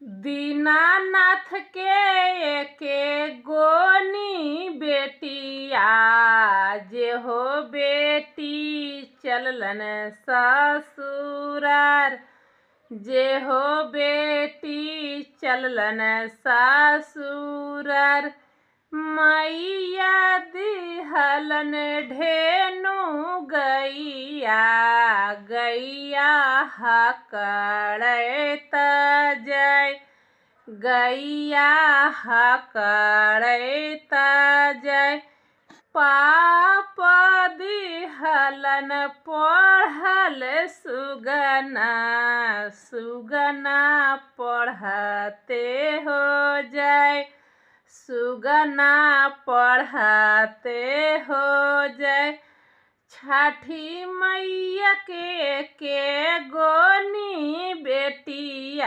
दीनानाथ के एके गोनी बेटिया, जेहो बेटी चललन ससुरार, जेहो बेटी चललन ससुरार। मैया दिहलन ढेनु गैया, गैया हकड़त जय, गैया हकड़त जय। पाप दिहलन पढ़ल सुगना, सुगना पढ़ते हो जाय, सुगना पढ़ते हो जाय। छठी मैया के गोनी बेटिया।